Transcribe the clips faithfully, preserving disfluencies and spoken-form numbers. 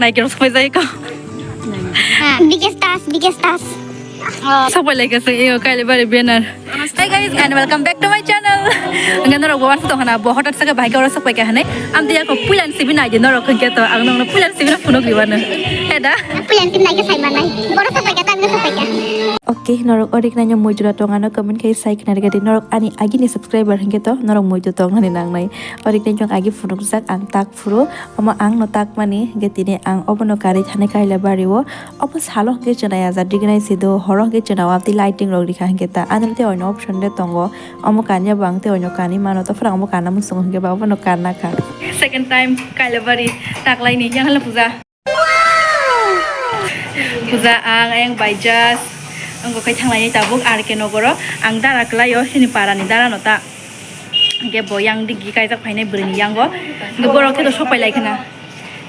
Ekero sopai jai ko. Biggest task, biggest task. Sopai lai ka se iyo Kailabari banner. Hey guys, and welcome back to my channel. Ang ganda rok bawan sa tong hana bo hotat sa ka bahai ka oro sopai ka hanai. Am tiya ko pulan sibi nai je norok hingke to ang nong pulan sibi na phunuk liwa na. Heda. Pulan sibi nai ke sai manai. Oro sopai ka, tang sopai ka. Okay, norok orik nai mui jura tong ano comment khai sai khna rega di norok ani agi ni subscriber hingke to norok mui jura tong hani nang nai. Orik nai jong agi phunuk jak ang tak phuru. Omo ang no takmani, hingke tini ang obono karwi thani Kailabari o. Obo salo hingke chwnayaja dignai se do, horo hingke chwna o abdi lighting rok rikha hingke ta. Ani tei oino option de tongo. Omo kanya bo ang tei oino kanwi mano, to phwrang omo kana muchungo hingke ba obono kana kha. Second time Kailabari taklaini yang hala puja. Puja ang ayang bai jas. Ang go kai thanglaini tabuk R K nogoro. Ang dara kwlaio sini parani dara no ta. Hingke bo yang digi kaijak phainai bwrwini yango. Hingke borok khe to sok pai lai khna.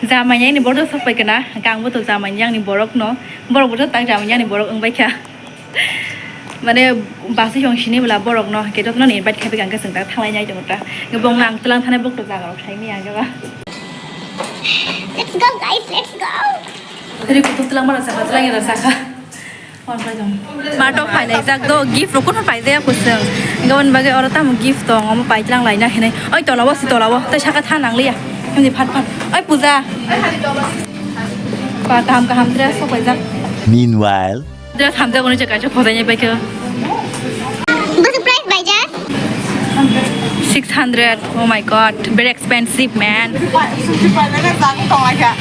Jamai yang ni borok sok pai khna. Hingke ang bo to jamai yang ni borok no. Borok bo to tak jamai yang ni borok wng bai kha. Mane basi song sini bwla borok no. Hingke jotono ni invite khai bai kha hingke chwng tak thanglai nai tongo ta. Hingke bo wng ang tlang thanai bok to jaga rok sai maya hingke ba. Let's go guys, let's go. Teri kutuk tlang mara saka, tlang era saka. Mato phailai jak do, gift rok kuno paijaya kusung. Gabon bagwi oro tamo gift tong, omo paitlang laina hinwi. Oi, tola o si, tola o, tei saka tha nang liya. Hindi phat phat. Oi, puja. Pa kaham kaham dress sok paijak. Meanwhile. Dress hamjak ono je kaisa khojainai paikha. Bwswk price bai jak? Six hundred. Oh my god, very expensive, man.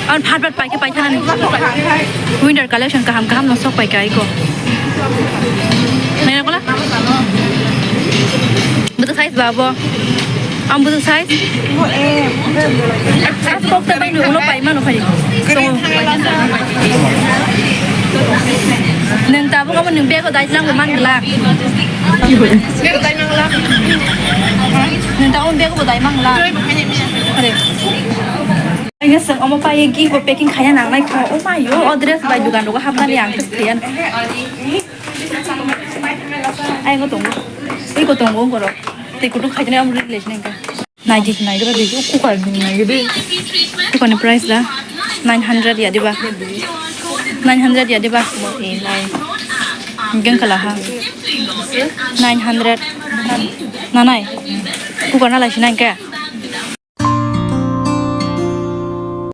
Ang phat phat paikhe paithanani. Winter collection kaham kaham no sok paikha iko. Naina kola? Butu size ba bo? Ang butu size? Size kok ta bai ulo pai mano phari. Nang tabuk amo nang bego dai lang man glak. Nang ta on bego bo dai mang la. Are. Ang sang omo pai gift bo packing khaya nang nai kho. Oh my yo, o dress bai dukan rogo hapnani ang tes thaiyan. Ai go tongo. Ui go tongo goro. Te kutu khajne am ri le nang ka. Nai di nai goro di ku ka nai di. Ku ka ni price da nine hundred ya diba. Nine hundred ya diba. Geng kala ha. Nine hundred. Nanai. Kukar na lai sinai ke.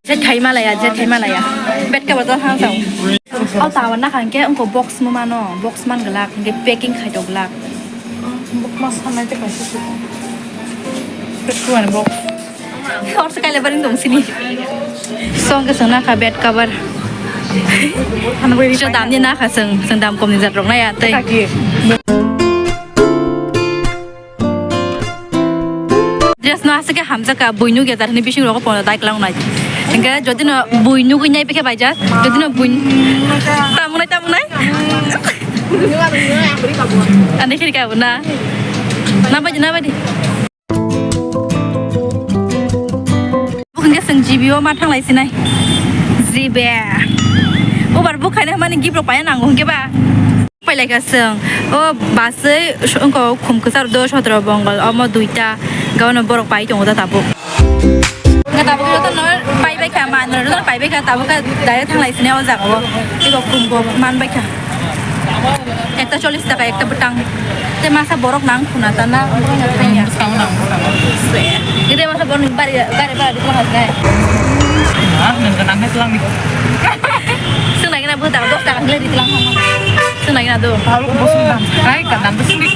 Je thai malaya, je thai malaya. Bet ka bata ha tau. Au tawa na kan ke ungko box mo mano, box man glak, ke packing khai to glak. Box mas hanai te kaisa. Petuan box. Hor se kaile baring dong sini. Song ke sona ka bed cover. Hana beri. Song dam ni na ka song, song dam kom ni jat rok na ya tei. Dress no aswk khe hamjak ka, buinuk ya jarni bising rogo pono dai klang nai. Hingke jodi no buinuk nai bikhe bai jak, jodi no buin-, tamunai, tamunai. Ani khiri ka buna. Na bai, na bai. Bukung ke seng G B o ma thanglai sinai. G B. Ubar bukhaina mani gift rok paya nango hingke ba. Pailai ka seng, o basui, ungko khum kwchar do sotro bongol, omo duita, gawno borok pai tongo da tabuk. Nga tabuk joto no pai bai kha, man no pai bai kha, tabuk ka direct thanglai sini o jaga o, iko khum bo man bai kha. Ekta chollish taka, ekta bwtang. Te masa borok nang khuna ta na, gede masa borok ni bari, bari, bari, bari, bari. Ah, nang ka nang tulang ni. Sung lagi na buta, dos taka ngelai di tulang sama. Sung lagi na do. Tahu aku bosan bang. Kai ka dam sini.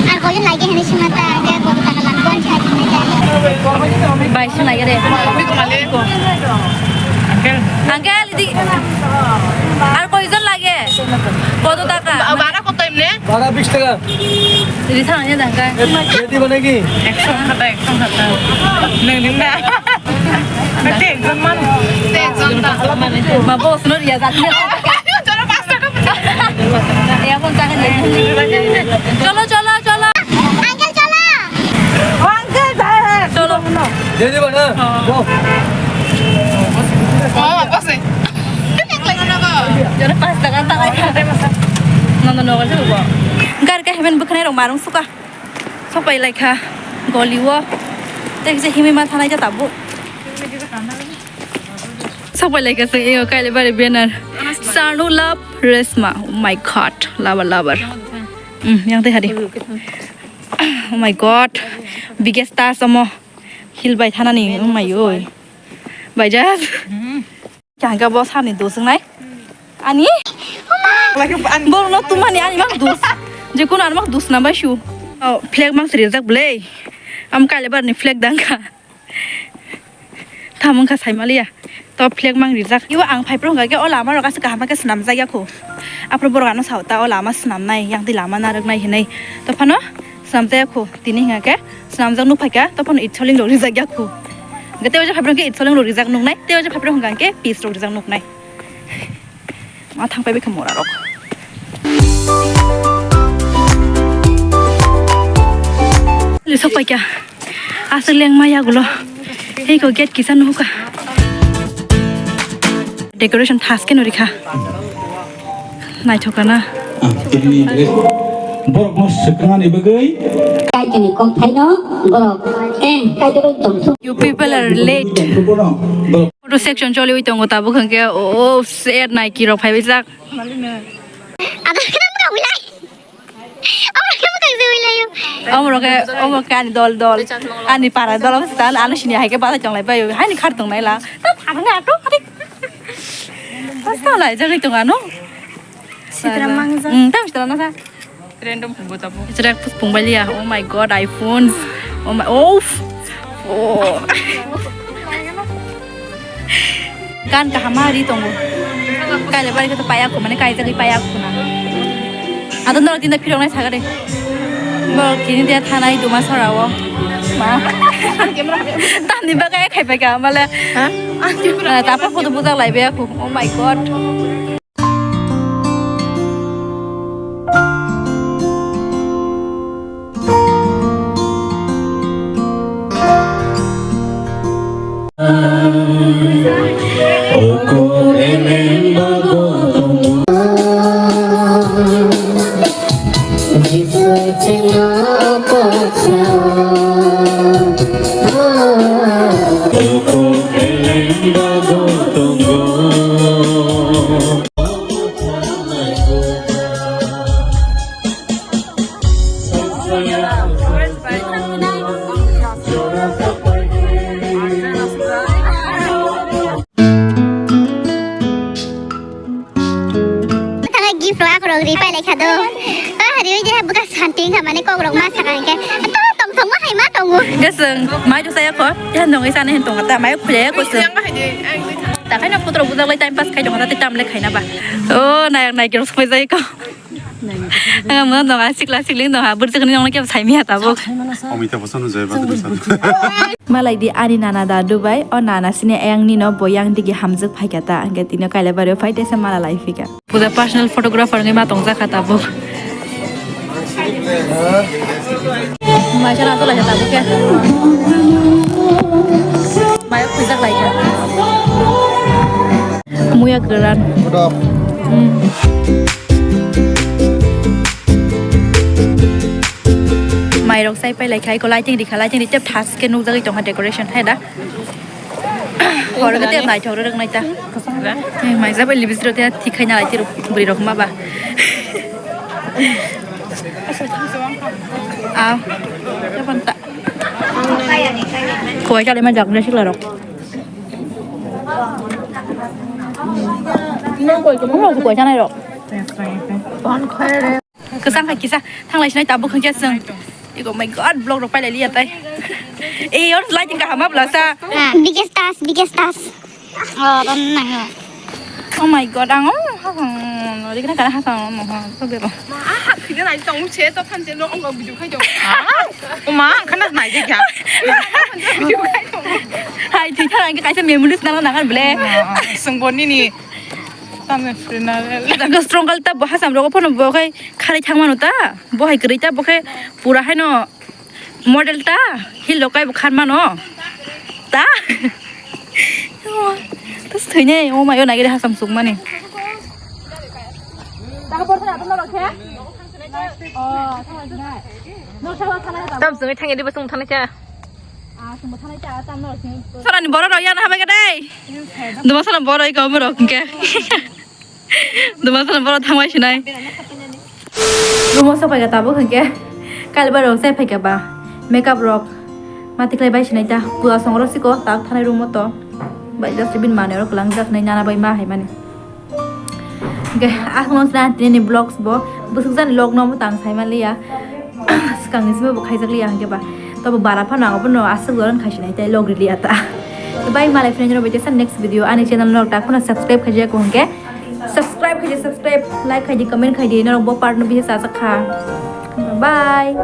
Ar koi lagi hani sima ta, ya koi taka lang kon chai. Bai sung lagi de. Uncle. Uncle, di. Ar koi jon lagi? Koto taka? Bara koto emne? Bara bis taka. Di sana ya dangka. Jadi mana lagi? Action kata, action kata. Neng, neng, neng. Ate, ekjon man. Ate, ekjon ta. Ma boss no riya jati na. Cholo, pas taka. Ya, kon taka ni. Cholo, cholo, cholo. Uncle, cholo. Uncle, cholo. Jadi mana? Oh. Oh, apa sih? Cholo, pas taka, taka. No, no, no, cholo. Gar ka hemen bukhnai rok marung suka. Sopai lai kha goli o. Tei kisa himwi ma thanai khe tabuk. Sapai lai ka se, iyo, Kailabari banner. Sanu love Resma. Oh my God. Lover, lover. Hmm, yang teh hari. Oh my God. Biggest task omo. Hill bai thanani. Oh my oi. Bai jas. Kya hangka bo sani dos nai. Ani? Borok no tumani ani mang dos. Je kono ani mang dos na bai su. Oh, flag mang sri jak blei. Am Kailabari ni flag dangka. Tamo wngkha saimaliya. To flag mang rijak. Ibo ang phaiphuru hwnkha khe o lama rok aswk kaham khe swnamjak ya kho. Aphuru borok ano sao ta o lama swnamnai, yang twi lama narwknai hinwi. To phano swnamjak ya kho. Tini hwnkha khe swnamjak nuk phaikha, to phano itsoling rok rijak ya kho. Hwnkhe tei o jaga phaiphuru hwnkhe itsoling rok rijak nuknai, tei o jaga phaiphuru hwnkha khe pis rok rijak nuknai. Ma thang pai bai kha mora rok. Sok pai kha. Aswk lengma yagulo. Hei ko gate kisa nuhuka. Decoration thas khe nurikha. Naithok kana. Borok no swkangni bagwi. Kaitini kok thaino borok. Eh, kaitoro tongsu. You people are late. Photo section choliwi tongo tabuk hwnkhe. Oh, sad naiki rok phaibai jak. Ada kena buka wilai. Omo khe bwkhak se ui laio. Omo rok khe, omo khe ani dol dol. Ani para dol omo sita, ano sini hai khe bazai tong lai bai. Haini khar tong nai la. Ta phar nai ato khari. Basta lai jagwi tong ano. Sitra mangja. Hmm, tam sitra na sa. Random phungo tabo. Sitra phung bai liya. Oh my God, iPhones. Oh my, oh. Oh. Gan kaham ma ri tongo. Kailabari khe to paya kho, mane kaijagwi paya kho na. Ado norok tinda phiroknai saga de. Borok tini dia thanai duma sorao. Ma. Tamni bagwi khai pai ka male. Ha? Ah, tapor photo bujak lai be kho. Oh my God. Thangwi gift rok akhorok ri pailai kha do. Ah, riwi de buka santi wngkha mane kok rok ma saka hinkhe. To tong tong ma hai ma tongo. Geseng mai do saya kho. Hen dong isa ne hen tong ta mai khule ko se. Ta khai na putro budak lai time pass khai dong ta tam le khai na ba. Oh, nayak naik rok soi jai ko. Ang mo dong a sikla sikling dong ha burjak ni dong ke sai mi ha tabuk. Omita bosan jai ba. Malai di ani nana da Dubai, o nana sini ayang nino bo yang digi hamjak phai kha ta, hingke tini Kailabari o phai tesa mala lai phika. Puja personal photographer ngai ma tong jakha tabuk. Mai chana to lai kha tabuk ke. Mai khujak lai kha. Muya kwran. Hmm. Mairok sai pai lai khai ko lighting rikha, lighting ri tep thas ke nukjagwi tongkha decoration hai da. Hor ke tep naithok rwrwk nai ta. Eh, mai jabo libis ro te thik khai na lai tiro bwrwi rok ma ba. Ah, tep ta. Khowai kali ma jak na sikla rok. Kwchang hai kisa thanglai sinai tabuk hwnkhe chwng. Ego, my God, vlog rok pailai liya tai. Ei, or lighting kaham ma bwlasa. Biggest task, biggest task. Oh, ron nang. Oh my God, ang, oh, hasang, no, dikna kana hasang, no, ha, to bebo. Ma, ah, khina nai tong che, to phan che, no, ong, video khai tong. Ah, ma, khana nai de kya? Video khai tong. Hai, thik thang, ang kaisa memories nang, nang, ble. Sung boni ni. Tame funeral. Jaga strong kal ta, bo hasam rogo phano, bo khai, khari thang mano ta, bo hai kwrwi ta, bo khai, pura hai no. Model ta, hil rok kaibo khan mano. Ta? Ta swinai, oh my, oh, nagiri hasam sukmani. Tam swngwi thangya dibo, swng thanai cha. Sorani borok rok yana habai kade. Hey, duma sana borok iko borok hingke. Duma sana borok thangbai sinai. Rumo so phaika tabuk hingke. Kaliba rok sai phaika ba. Makeup rok. Mati khlai bai sinai ta. Pua song rok siko tabuk thanai rumo to. Bai just bin mane rok lang jak nai nana bai ma hai mani. Hingke asmo sna tini vlogs bo. Busuk jani log no mo tang sai maliya. Swkang ni simi bo khaijak liya hingke ba. Tobo bara phano ang bono aswk doron khai sinai tei log rili ata. Bye, malai phino jora bete sa next video ani channel no tak phano subscribe khaijak ko hingke. Subscribe khaidi, subscribe, like khaidi, comment khaidi, norok bo part no bisi chajak kha. Bye.